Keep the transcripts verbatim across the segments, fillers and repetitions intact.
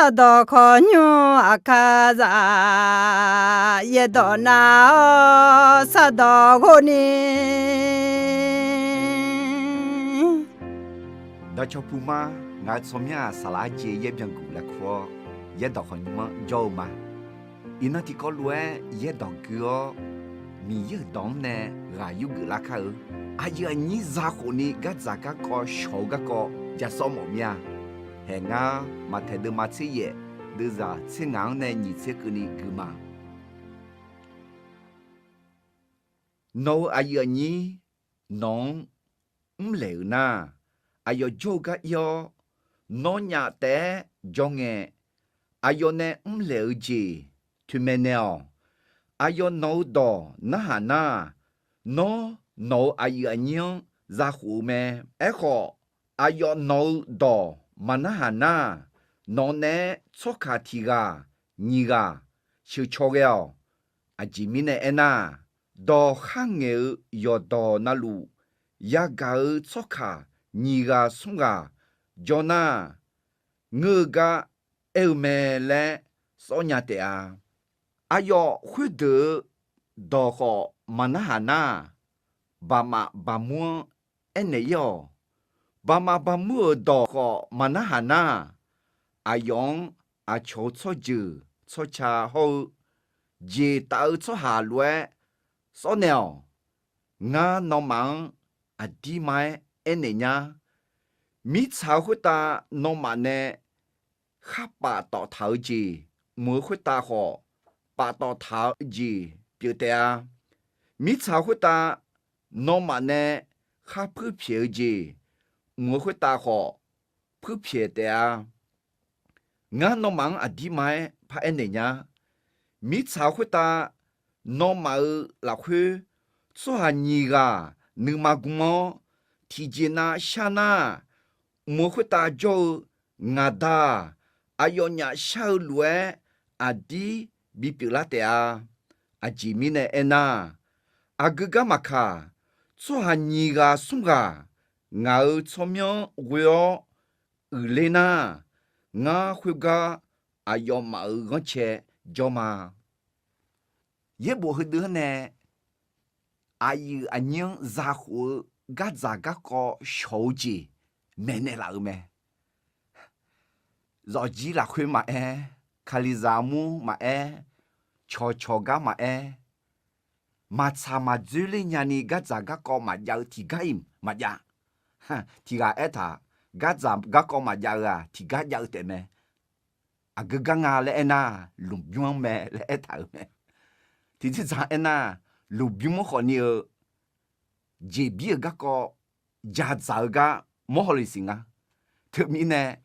Sardawq khawqnymr aqkar za, yaerdawq nar-awr sardawq ghov ni. Dawqcawq puq ma, ngaq-euq tsawrmyanr-aq, saqlaq arjeq yaer byanguq lafkur-awr, yaerdawq khawqnymr-anr jawr-eu ma. Iqnan tiqkawv lof-aer yaerdawq gui-awr, Miqyaer-euq dawq-anr nae ghaq yurgeuf lar kar-eu. Aqyuif aqnyir zakhof ni gardzaq garkawv shawq-eu garkawv ja sawr mawf mir-a. Haeq ngar Maqtaeq deuvma tser yaef, deuvzaq tser ngaq-anr nae nyiq tser keuvni gui ma. Nawq-euq aqyuif aqnyir nawq-anr mrlaeq-euq nar, aqyawf jawr-eu gar ir-awr, nawnyaf taef-aer jawr ngae, aqyawf nae mrlaeq-eu jeq toeqmaeq naeq-awq. Aqyawf nawq-eu dawq narhaq nar, nawr nawq-euq aqyuif aqnyir-anr zakhof-eu mae. Aerkhawf, aqyawf nawq-eu dawq maqnarhaq nar, nawq naeq-aer tsawrkaq tiq ghaq nyiq ghaq sheuqcaw ghae-awq. Aqjeq mirnae aernar, dawq kharngaeq-eu yawqdawq navluf yagaq-eu tsawrkaq nyiq ghaq smr ghaq jawr nar, ngeur-eu gar aer-eu mae laer sawr nya taef-a. Aqyawf khoerdeuq-eu dawq khawf maqnarhaq nar, baqmaf baqmur-anr aernaeq ir-awq. Baqmaf baqmur-euq dawq khawf maqnarhaq nar, aqyawf-anr aqcawq-eu tsawrjeuq tsawrca hawr-eu jeq taf-eu tsawrhaq lof-aer sawr naeq-awq. Ngar nawmaf-anr aqdirma-aer aernaeq nyar. Mirtsaq-eu khoertav nawmaf nae khar paftawf taq-eu jeq mq-eu khoertav khawf, paftawf taq-eu jeq pyeuf taef-a. Mirtsaq-eu khoertav nawmaf nae khar puirpyaeq-eu jeq mq-eu khoertav khawf, puirpyaeq taef-a. Ngar nawmaf-anr aqdirma-aer paraer naeq nya. Mirtsaq-eu khoertav nawmaf-euq lafkhoer tsawrhaq nyiq ghaq nuima gm-awr, tiqjeq nav shar nar, mq-eu khoertav jawr-eu ngaq Da-aq, aqyawfnyaf shar-eu lof-aer aqdir bipyeuf lar taef-a. Aqjeq mirnae aernar, aqgeu gar maqkaq, tsawrhaq nyiq ghaq smr ghaq ngaq-euq tsawrmyanr-anr ghoe-awr uiqler nar, ngar khoergar aqyawfmaf-euq ghanrcae jawr ma. Yaerbof heudeuq-anr nae aqyuif aqnyir-anr zakhof-eu gardzaq garkawv shawq-eu jeq maeqnaeq laf-euq mae. Zawqjir lafkhoer maqaer, kalizaq mur maqaer, cawqcawq gar maqaer, maqtsaq maqdzoerler nyani gardzaq garkawv maqjav-eu tiqgar-iq maqjav. Tiqghaq aertaq, gardzaq garkawv maqjav-eu-aq tiqgar jav-eu taef mae. Aqgeu gar nga laer aernar, lmqbymr-anr mae laer aertaq-euq mae. Tiqjeq dzaq aernar, lmqbymr-anr khawfni-eu jeqbir-euq garkawv jadzaq-eu gar mawr hawle siq nga. Teumirnae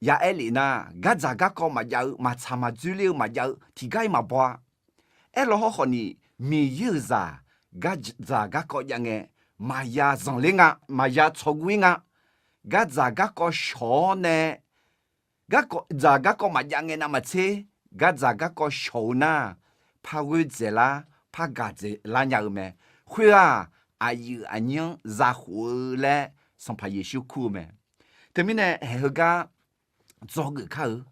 ya aer lef nar, gardzaq garkawv maqjav-eu, maqtsaq maqdzoerler-eu maqjav-eu tiqgar-iq maqbaw-a. Aerlaw hawrkhawf ni, Miqyaer-euq zaq gardzaq garkawv jav ngae, maqya zanqler nga, maqya tsawrguv-ir nga. Gardzaq garkawv shawq-awr nae, gardzaq garkawv maqjav ngae navmaqtser, gardzaq garkawv shawq-eu nar, par ghoer dzaeqlar, par gaq dzaeqlar nya-eu mae. Khoer-aq, aqyuif aqnyir-anr zakhof-eu laer Sanqpaq Yeqsur kur-eu mae. Teumirnae haeq heugar dzawgeuf kar-eu,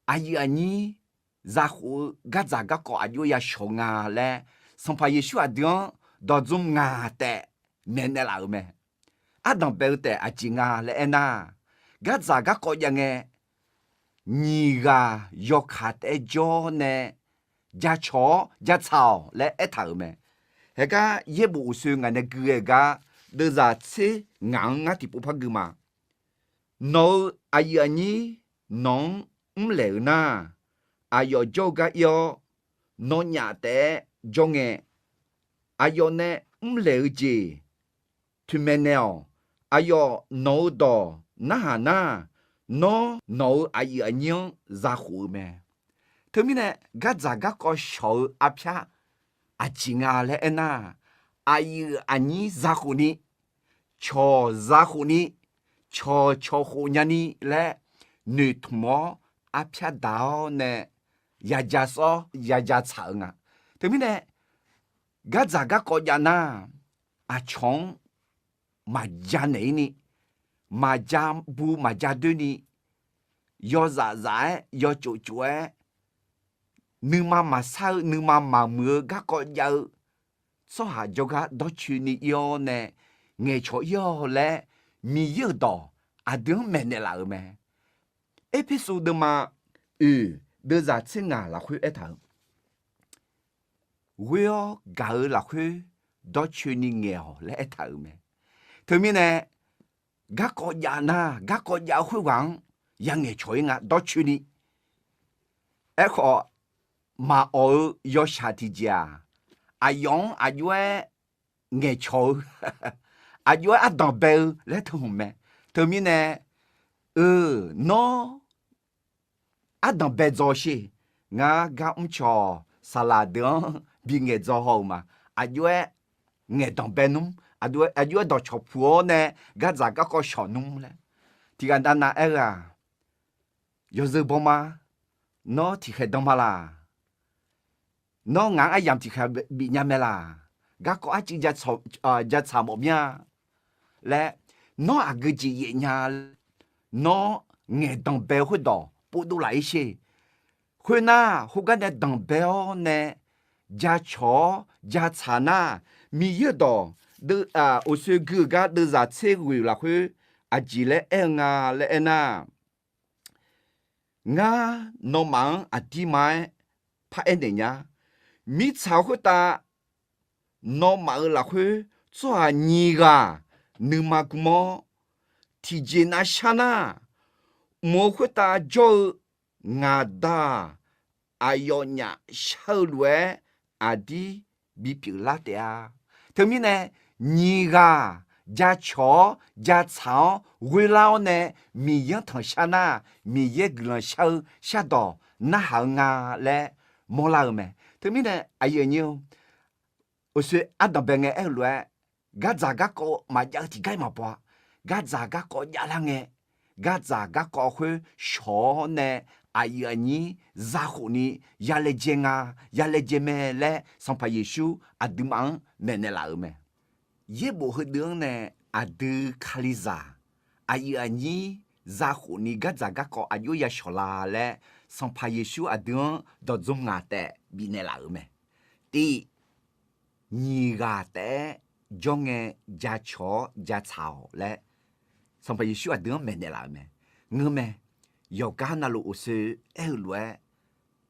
aqyuif aqnyir zakhof-eu gardzaq garkawv aqjox ya shawq nga laer, Sanqpaq Yeqsur aqdui-anr dawqdzmr ngaq taef maeqnaeq laf-euq mae. Ardanq bae-eu taef aqjeq nga laer aernar, gardzaq garkawv jav ngae, nyiq ghaq yawkaq taef-aer jawr nae jacawq-awr jatsaq-awq laer aertaq-euq mae. Haeqgar yaerbof uqsoe ngaq nae gui ghae-eu gar, deuvzaq tser ngaq-anr ngar tiqpov par gui ma. Nawq-euq aqyuif aqnyir nawq-anr mrlaeq-euq nar, aqyawf jawr-eu gar ir-awr, nawnyaf taef-aer jawr ngae, aqyawf nae mrlaeq-eu jeq toeqmaeq naeq-awq. Aqyawf nawq-eu dawq narhaq nar, nawr nawq-euq aqyuif aqnyir-anr zakhof-eu mae. Teumirnae gardzaq garkawv shawq-eu arpyar aqjeq nga laer aernar, aqyuif aqnyir zakhof ni, cawq zakhof ni, cawq cawq khof nyani laer noeqtmq-awr arpyar daq-awr nae yaja sawr yaja tsaq-eu nga. Teumirnae gardzaq garkawv jav nar, aqcawq-anr maqja naeq-ir ni, maqja bu maqja doer ni, yawzaf zaf-aer, yawtsof tsof-aer, nuima maqsar-eu, nuima maqmuiq-eu garkawv jav-eu tsawrhaq jawrgar dawrcoeni ir-awr nae ngaeqcawq ir-awq laer, Miqyaer-euq dawq aqdui-anr maeqnaeq laf-euq mae. Erpersu deuvma oeq deuvzaq tser ngaq lafkhoer aertaq-euq, ghoer-awr gaq-eu lafkhoer dawrcoeni ngaeq-awq laer aertaq-euq mae. Teumirnae, garkawv jav nar, garkawv jav-eu khoerghaq-anr yangaeq cawq-ir nga dawrcoeni. Aerkhawf, maqawq-eu yawshaq tiqjeq-aq, aqyawf-anr aqjox-aer ngaeqcawq-eu, aqjox-aer ardanq bae-eu laer teuhmq mae. Teumirnae, eu, nawr ardanq bae dzaw sher. Ngar gar mrcawq saqlaq deuq-anr bingaeq dzaw haw-euq ma. Aqjox-aer ngaeqdanq bae nmr, aqjox-aer dawqcawq puq-awr nae gardzaq garkawv shawq nmr laer. Tiqghaq navnav aer-eu-aq, yawzeu bawma, nawr tiqkhaeq dan ma laq? Nawr ngaq-anr aryamq tiqkhaeq bifnya mae laq? Garkawv arcuiv jatsaq mawf mir-a laer, nawr aqgeu jeq yaef nya laer, nawr ngaeqdanq bae-eu khoerdawq povdov laf-ir sher. Khoernar, khoergar nae danqbae-awr nae jacawq-awr jatsaq nar, Miqyaer-euq dawq, uqsoe gui-euq gar deuvzaq tser ghoeq lafkhoer aqjeq laer aer-eu nga laer aernar, ngar nawmaf-anr aqdirma-aer paraer naeq nya. Mirtsaq khoertav nawmaf-euq lafkhoer tsawrhaq nyiq ghaq nuima gm-awr, tiqjeq nav shar nar, mq-eu khoertav jawr-eu ngaq Da-aq, aqyawfnyaf shar-eu lof-aer aqdir bipyeuf lar taef-a. Teumirnae, nyiq ghaq jacawq-awr jatsaq-awr ghoerlar-awr nae Miqyaer-anr tanqshar nar, Miqyaer guiqlanq shar-eu shardawq narhaq-eu nga laer mawrlar-eu mae. Teumirnae aqyuif aqnyir-eu, uqsoe ardanqbae ngae aer-eu lof-aer, gardzaq garkawv maqjav-eu tiqgar-iq maqbaw-a. Gardzaq garkawv javlar ngae, gardzaq garkawv khoer shawq-awr nae aqyuif aqnyir zakhof ni ya laejae nga, ya laejae mae laer Sanqpaq Yeqsur aqduimaf-anr maeqnaeq laf-euq mae. Yaerbof heudeuq-anr nae aqdui Kalizaq aqyuif aqnyir zakhof ni gardzaq garkawv aqjox yashawq la laer Sanqpaq Yeqsur aqdui-anr dawqdzm ngaq taef bifnaeq laf-euq mae. Tiv, nyiq ghaq taef-aer jawr ngae jacawq-awr jatsaq-awq laer Sanqpaq Yeqsur aqdui-anr maeqnaeq laf-euq mae. Ngeurmae, yawqgar navluf uqsoe aer-eu lof-aer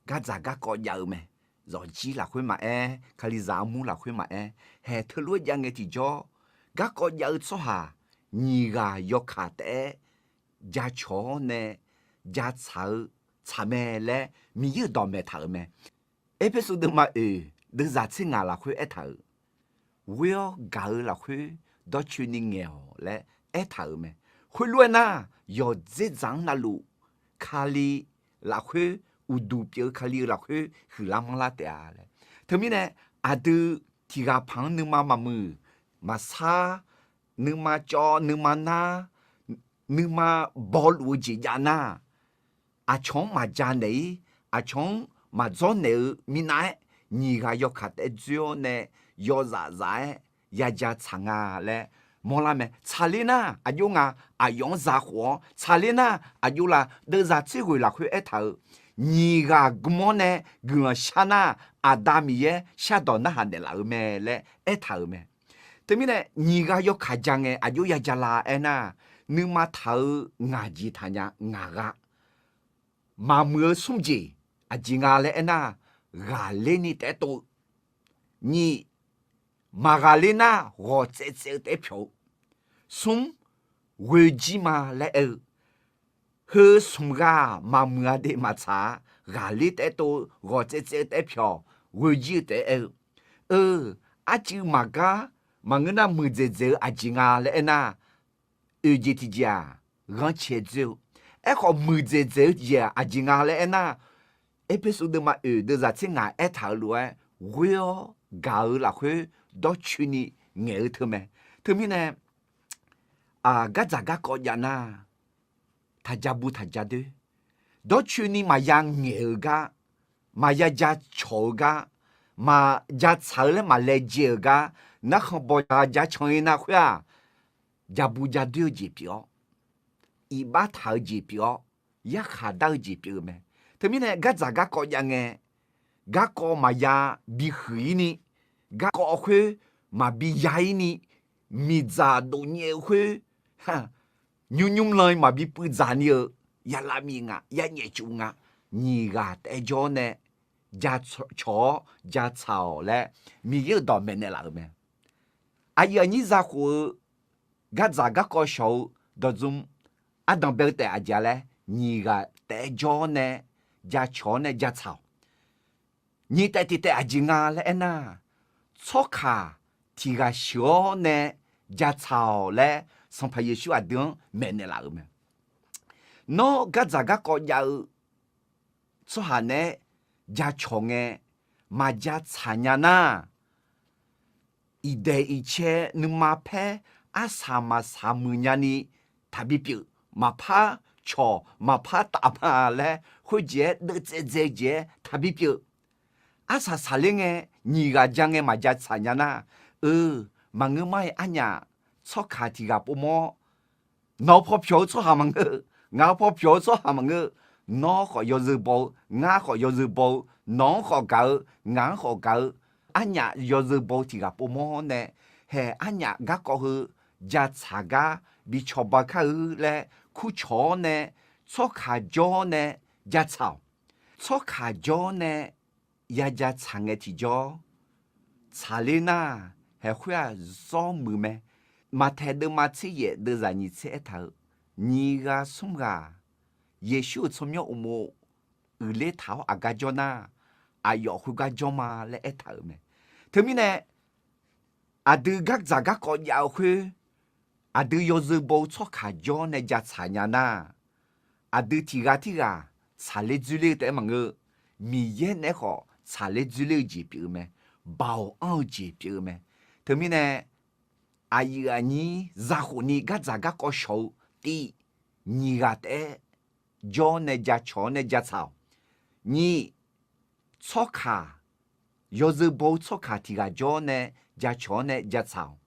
gardzaq garkawv jav-eu mae. Zawqjir lafkhoer maqaer, Kalizaq armur lafkhoer maqaer, haeq teulof-aer jav ngae tiqjawr, garkawv jav-eu tsawrhaq nyiq ghaq yawkaq taef-aer jacawq-awr nae jatsaq-eu tsaq mae laer Miqyaer-euq dawq maeqtaq-euq mae. Erpersu deuvma oeq deuvzaq tser ngaq lafkhoer aertaq-euq, ghoer-awr gaq-eu lafkhoer dawrcoeni ngaeq-awq laer aertaq-euq mae. Khoerlof-aer nar, yawqdzer dzaq-anr navluf Kali lafkhoer, uqduq pyeuf-eu Kali-eu lafkhoer huiqlar manrlar taef-a laer. Teumirnae, aqdui tiqghaq paq-anr nuima maqmuiq maqsar, nuima cawv nuima nar, nuima bawluf-eu jeq jav nar, aqcawq-anr maqja naeq-ir, aqcawq-anr maqdzawr naeq-eu minav-aer, nyiq ghaq yawkaq taef-aer dzoer-awr nae yawzaf zaf-aer yaja tsaq nga laer mawrlar mae. Tsaqler nar aqjox nga, aqyawf-anr zakhof-awr tsaqler nar aqjox la. Deuvzaq tser ghoeq lafkhoer aertaq-euq, nyiq ghaq gm-awr nae guiqlanq shar nar, Aqda Miqyaer shardawq narhaq naeqlaf-eu mae laer aertaq-euq mae. Teumirnae nyiq ghaq yawkaq ja ngae aqjox yaja la aernar, nuima taq-eu ngaq jeq taqnya ngaq gha. Maqmuiq-eu smr jeq aqjeq nga laer aernar, ghaqler ni taef-aer tov-eu. Nyiq, maqghaqler nar ghawqtsaev tsaev-eu taef-aer pyawq-eu. Smr, ghoejir ma laer aer-eu. Heu smq ghaq maqmuiq-a de maqtsaq-a, ghaqler taef-aer tov-eu ghawqtsaev tsaev-eu taef-aer pyawq, ghoejir-eu taef-aer aer-eu. Eu, arcuiv maqgar, maqngeur nar muiqdzaeq dzaeq-eu aqjeq nga laer aernar, oeq jeq tiqjeq-aq, ghanrcae dzoer-eu. Aerkhawf muiqdzaeq dzaeq-eu jeq-aq aqjeq nga laer aernar, Erpersu deuvma oeq deuvzaq tser ngaq aertaq-euq lof-aer, ghoer-awr gaq-eu lafkhoer dawrcoeni ngaeq-eu teu mae. Teumirnae, gardzaq garkawv jav nar, taqja bu taqja doer. Dawrcoeni maqya ngaeq-eu gar, maqya jacawq-eu gar, maqja tsaq-eu laer maqlaejae-euq gar, narkhan bawja ja can-ir nar khoer-aq, ja bu ja doer-eu jeq pyeuf-awr, iqbax taq-eu jeq pyeuf-awr, yarkhaq dar-eu jeq pyeuf-eu mae. Teumirnae gardzaq garkawv jav ngae, garkawv maqya bihuiq-ir ni, garkawv khoer maqbi ya-ir ni, miqdzaq dov nyaev-eu khoer, nymr nymr lan-i maqbi puivdzaq ni-eu, ya lavmif nga, ya nyaefcuf nga, nyiq ghaq taef-aer jawr-awr nae jacawq-awr jatsaq-awq laer Miqyaer-euq dawq maeqnaeq laf-euq mae. Aqyuif aqnyir zakhof-eu gardzaq garkawv shawq-eu dawqdzm ardanq bae-eu taef aqjeq-a laer, nyiq ghaq taef-aer jawr-awr nae jacawq-awr nae jatsaq-awq. Nyiq taef tiq taef aqjeq nga laer aernar, tsawrkaq tiq ghaq sheuq-awr nae jatsaq-awq laer Sanqpaq Yeqsur aqdui-anr maeqnaeq laf-euq mae. Nawr gardzaq garkawv jav-eu tsawrhaq naeq-aer jacawq ngae maqjatsaq nya nar, iqdaeq iqcae nuima paer arsaq maqsaq muiq nyani taqbi pyeuf, maqpar cawq maqpar taf ma laer khoerjeq-aer deuvdzae dzae-eu jeq-aer taqbi pyeuf. Arsaq saqler ngae, nyiq ghaq ja ngae maqjatsaq nya nar, eu, maqngeur mar-iq arnyaf tsawrkaq tiq ghaq povmawr-awr, nawq-eu paw pyawq-eu tsawrhaq maqngeur, ngaq-eu paw pyawq-eu tsawrhaq maqngeur, nawr khawf yawzeu baw-eu, ngar khawf yawzeu baw-eu, nawq-anr khawf gaq-eu, ngaq-anr khawf gaq-eu, arnyaf yawzeu baw-eu tiq ghaq povmawr-awr nae, haeq arnyaf garkawv heu jatsaq gar bi cawba kar-eu laer kurcawq-awr nae, tsawrkaq jawr-awr nae jatsaq-awq. Tsawrkaq jawr-awr nae ya jatsaq ngae tiqjawr, tsaqler nar, haeq khoer-aq zawr muiq mae. Maqtaeq deuvma tser yaef deuvzaq nyiq tser aertaq-euq, nyiq ghaq smr ghaq Yeqsur-euq tsawrmyanr uqmov uiqler taq-awr aqgar jawr nar, aqyawf khoergar jawr ma laer aertaq-euq mae. Teumirnae, aqdui gardzaq garkawv jav-eu khoer, aqdui yawzeu baw-eu tsawrkaq jawr nae jatsaq nya nar, aqdui tiq ghaq tirghaq tsaqler dzoerler-eu taef-aer maqngeur, Miqyaer naeq-aer khawf tsaqler dzoerler-eu jeq pyeuf-eu mae, baoq anr-eu jeq pyeuf-eu mae. Teumirnae, aqyuif aqnyir zakhof ni gardzaq garkawv shawq-eu tiv, nyiq ghaq taef-aer jawr nae jacawq-awr nae jatsaq-awq. Nyiq, tsawrkaq, yawzeu baw-eu tsawrkaq tiq ghaq jawr nae jacawq-awr nae jatsaq-awq.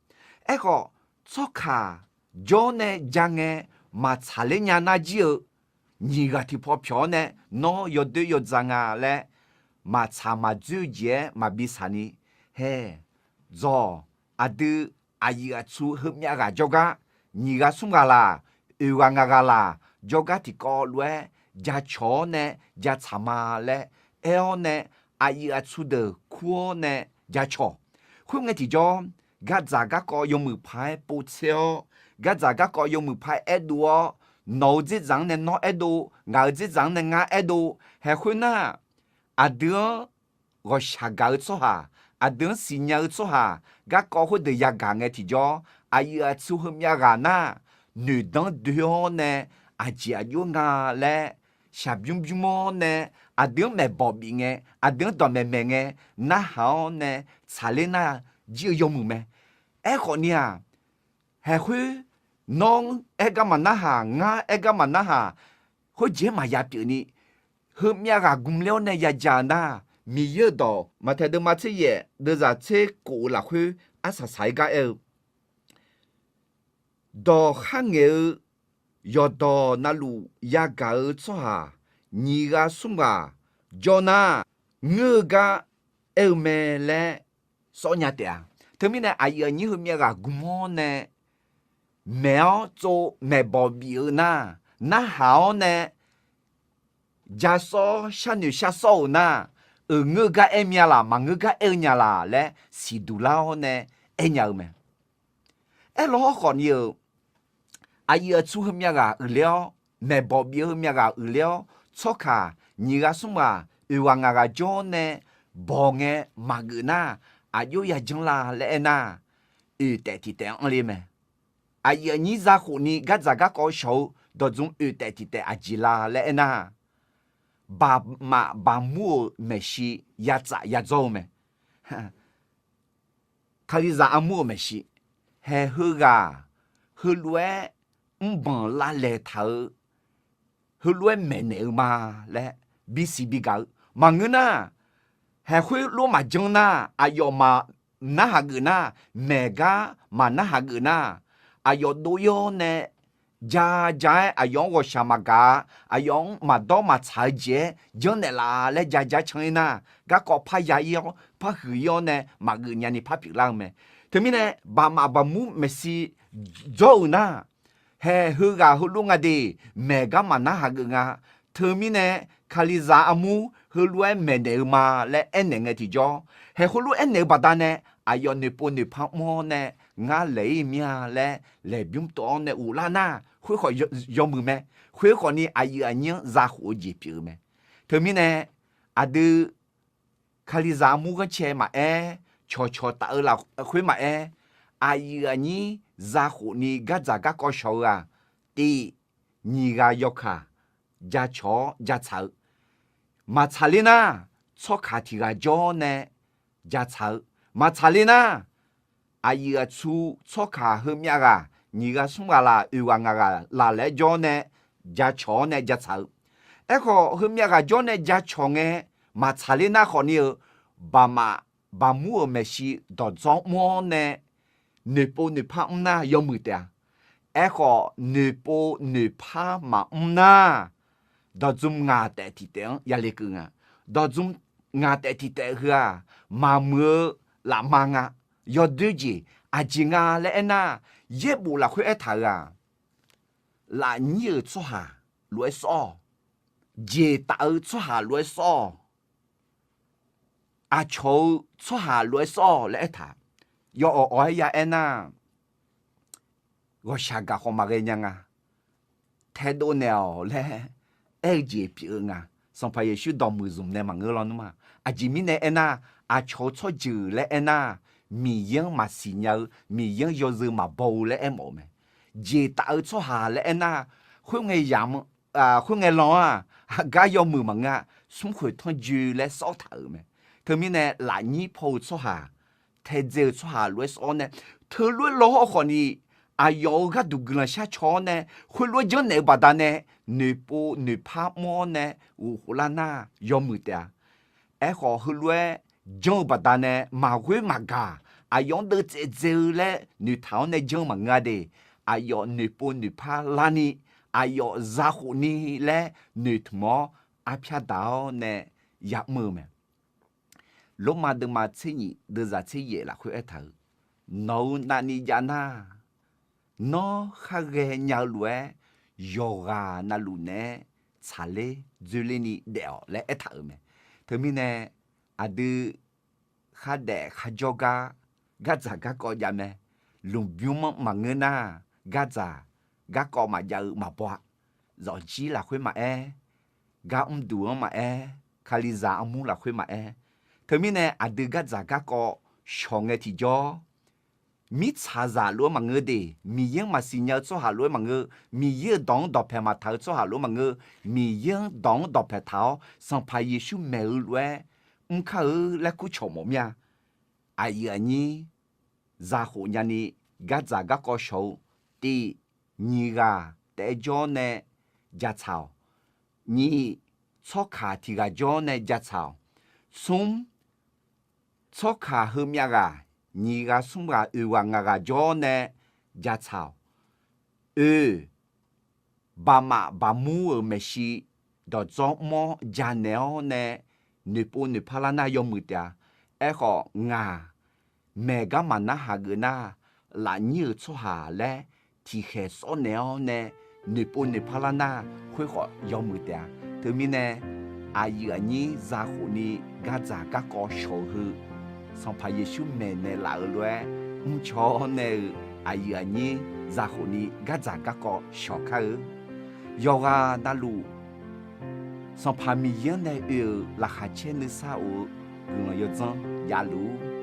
Aerkhawf, tsawrkaq jawr nae ja ngae maqtsaqler nya nar jir-eu, nyiq ghaq tiqpaw pyawq-awr nae nawr yawdoer yawdzaq nga laer maqtsaq maqdzoer-eu jeq-aer maqbi saq ni, haeq, dzawq, aqdui aqyuif aqtsu heumyav ghaq jawrgar, nyiq ghaq smr ghaq laq, oeq ghaq ngaq ghaq laq, jawrgar tiqkawv lof-aer jacawq-awr nae jatsaq ma laer aer-awr nae, aqyuif aqtsu deuq kur-awr nae jacawq. Khoerngae tiqjawr, gardzaq garkawv yawmuiq paq-aer povtser-awr, gardzaq garkawv yawmuiq paq-aer aerdov-awr, nawq-eu dzerdzaq-anr nae nawr aerdov, ngaq-euq dzerdzaq-anr nae ngar aerdov, haeq khoernar, aqdui-anr ghawqshaq gaq-eu tsawrhaq, aqdui-anr siqnya-eu tsawrhaq, garkawv khoerdeuq yagaq ngae tiqjawr, aqyuif aqtsu heumyav ghaq nar, noeqdanr doe-awr nae, aqjeq aqjox nga laer shaqbymr bymr-awr nae, aqdui-anr maeqbawq bif ngae, aqdui-anr dawqmaeq maeq ngae, narhaq-awr nae tsaqler nar jir-eu yawmuiq mae. Aerkhawf ni-aq, haeq khoer, nawr aer gar maqnarhaq, ngar aer gar maqnarhaq, khoerjeq-aer maqya pyeuf ni, heumyav ghaq gmler-awr nae yaja-eu nar, Miqyaer-euq dawq Maqtaeq deuvma tser yaef deuvzaq tser kof-eu lafkhoer arsaq saq-aer gar aer-eu, dawq kharngaeq-eu yawqdawq navluf yagaq-eu tsawrhaq nyiq ghaq smr ghaq jawr nar, ngeur-eu gar aer-eu mae laer sawr nya taef-a. Teumirnae aqyuif aqnyir heumyav ghaq gmr-awr nae maeq-awr tsov maeqbawq bif-eu nar, narhaq-awr nae ja sawr sharnoeq shar sawr-euq nar, euq ngeur gar aer mya laq, maqngeur gar aer-eu nya laq laer siqduq lar-awr nae aer nya-eu mae. Aerlawr hawrkhawf ni-euq, aqyuif aqtsu heumyav ghaq uiqler-awr, maeqbawq bif-eu heumyav ghaq uiqler-awr, tsawrkaq nyiq ghaq smr ghaq oeq ghaq ngaq ghaq jawr-awr nae bawq ngae maqgeuf nar, aqjox yajanr la laer aernar, oeq taef tiq taef anr le mae. Aqyuif aqnyir zakhof ni gardzaq garkawv shawq-eu dawqdzm oeq taef tiq taef aqjeq la laer aernar, baqmaf baqmur-euq maeqshi yatsaf yadzawr-eu mae. Kalizaq armur-euq maeqshi, haeq heughaq heulof-aer mrbanq lavlaeq taq-eu, heulof-aer maeqnaeq-eu ma laer bisiq bigaq-eu maqngeur nar, haeq khoer lof maqjanr nar, aqyawf maqnarhaq geuf nar, maeq gar maqnarhaq geuf nar, aqyawf dov-ir-awr nae ja ja-aer aqyawf-anr ghawqshaq maqgaq-a, aqyawf-anr maqdawr maqtsaq-eu jeq-aer janrnaeq laf laer ja ja can-ir nar, garkawv parya-ir-awr parhuiq-ir-awr nae maqgeuf nyani parpyeuf lar-eu mae. Teumirnae baqmaf baqmur maeqshi dzawr-euq nar, haeq heughaq heulof nga de, maeq gar maqnar hageuf nga. Teumirnae Kalizaq armur heulof-aer maeqnaeq-eu ma laer aernaeq ngae tiqjawr, haeq heulof aernaeq-eu baqdanae aqyawf noeqpov noeqpar mr-awr nae ngar laeq-ir mir-a laer laeqbymr tov-awr nae ghoflar nar khoerkhawf yawmuiq mae. Khoerkhawf ni aqyuif aqnyir-anr zakhof-eu jeq pyeuf-eu mae. Teumirnae aqdui Kalizaq armur ghanrcae maqaer, cawqcawq taf-eu lafkhoer maqaer, aqyuif aqnyir zakhof ni gardzaq garkawv shawq-eu-aq, tiv, nyiq ghaq yawkaq jacawq-awr jatsaq-eu. Maqtsaq ler nar, tsawrkaq tiq ghaq jawr-awr nae jatsaq-eu. Maqtsaq ler nar, aqyuif aqtsu tsawrkaq heumyav ghaq, nyiq ghaq smr ghaq laf, oeq ghaq ngaq ghaq laf laer jawr-awr nae jacawq-awr nae jatsaq-eu. Aerkhawf, heumyav ghaq jawr nae jacawq ngae, maqtsaq ler nar khawf ni-eu, baqmaf baqmur-euq maeqshi dawqdzawr mr-awr nae noeqpov noeqpar mr nar yawmuiq taef-a. Aerkhawf, noeqpov noeqpar maqmr nar, dawqdzmq ngaq taef tiq taef-anr yale keuv nga. Dawqdzmq ngaq taef tiq taef heu-aq, maqmuiq-eu lafma nga. Yawdoer jeq aqjeq nga laer aernar, yaerbof lafkhoer aertaq-euq-aq, lafnyir-euq tsawrhaq lof-aer sawr-awq. Jeq taf-eu tsawrhaq lof-aer sawr-awq. Aqcawq-eu tsawrhaq lof-aer sawr-awq laer aertaq. Yawawq awq-aer ya aernar, ghawqshaq gaq khawf maqghae nya nga. Taedov naeq-awq laer aer-eu jeq pyeuf-eu nga. Sanqpaq Yeqsur dawqmuiq zmq nae maqngeur lawnmr-a. Aqjeq mirnae aernar, aqcawq-eu tsawrjeuq laer aernar, Miqyaer-anr maqsiq nya-eu, Miqyaer-anr yawzeu maqbaw-eu laer aermawf-eu mae. Jeq taf-eu tsawrhaq laer aernar, khoerngae yamq khoerngae lan-aq, aqgar yawmuiq maqngeur-a. Smrkhoeq tanrjoe laer sawr taq-euq mae. Teumirnae lafnyir paw-eu tsawrhaq, taedzae-eu tsawrhaq lof-aer sawr-awr nae, teulof-aer law hawr khawf ni, aqyawf-euq gharduq guiqlanq shar caw-awr nae, khoerlof-aer janrnaeq-eu baqdanae, noeqpov noeqpar mr-awr nae ghofkhof lar nar yawmuiq taef-a. Aerkhawf, heulof-aer janr-eu baqdanae maqghoer maqgaq, aqyawf-anr deuvtsaev dzae-eu laer noeqtaq-awr nae janr-eu maqngeur-a de. Aqyawf noeqpov noeqpar larni, aqyawf zakhof ni laer noeqtmq-awr arpyar daq-awr nae ya'mr-eu mae. Lormav deuvma tser nyiq deuvzaq tser yaef lafkhoer aertaq-euq, nawq-euq navni jav nar, nawr khar ghaenya-eu lof-aer yawqghaq navluf naeq-aer tsaqler dzoerler ni daef-awq laer aertaq-euq mae. Teumirnae aqdui khardaef kharjawr gar, gardzaq garkawv jav mae. Lmqbymr-anr maqngeur nar, gardzaq garkawv maqjav-eu maqbaw-a. Zawqjir lafkhoer maqaer, gar mrduq-anr maqaer, Kalizaq armur lafkhoer maqaer, teumirnae aqdui gardzaq garkawv shawq ngae tiqjawr, mirtsaqzaq lof-aer maqngeur de, Miqyaer-anr maqsiq nya-eu tsawrhaq lof-aer maqngeur, Miqyaer-euq dawq-anr dawqpaeq maqtaq-eu tsawrhaq lof-aer maqngeur, Miqyaer-anr dawq-anr dawqpaeq taq-awr Sanqpaq Yeqsur maeq-eu lof-aer mr kar-eu laer kurcawq mawf mir-a. Aqyuif aqnyir zakhof nyani gardzaq garkawv shawq-eu, tiv, nyiq ghaq taef-aer jawr nae jatsaq-awq. Nyiq, tsawrkaq tiq ghaq jawr nae jatsaq-awq. Smr, tsawrkaq heumyav ghaq, nyiq ghaq smr ghaq oeq ghaq ngaq ghaq jawr nae jatsaq-awq. Oe, baqmaf baqmur-euq maeqshi dawqdzawr mr-awr janaeq-awr nae noeqpov noeqpar lar nar yawmuiq taef-a. Aerkhawf ngaq maeq gar maqnar hageuf nar, lafnyir-euq tsawrhaq laer tiqkhaeq sawrnaeq-awr nae noeqpov noeqpar lar nar khoerkhawf yawmuiq taef-a. Teumirnae aqyuif aqnyir zakhof ni gardzaq garkawv shawq-eu heu, Sanqpaq Yeqsur maeqnaeq laf-euq lof-aer mrcaw-awr nae-eu aqyuif aqnyir zakhof ni gardzaq garkawv shawq kar-eu. Yawqghaq navluf Sanqpaq Miqyaer-anr nae oe-euq laqkhaq caer nuisar of-eu guiqlanq yawdzanr javluf-ur.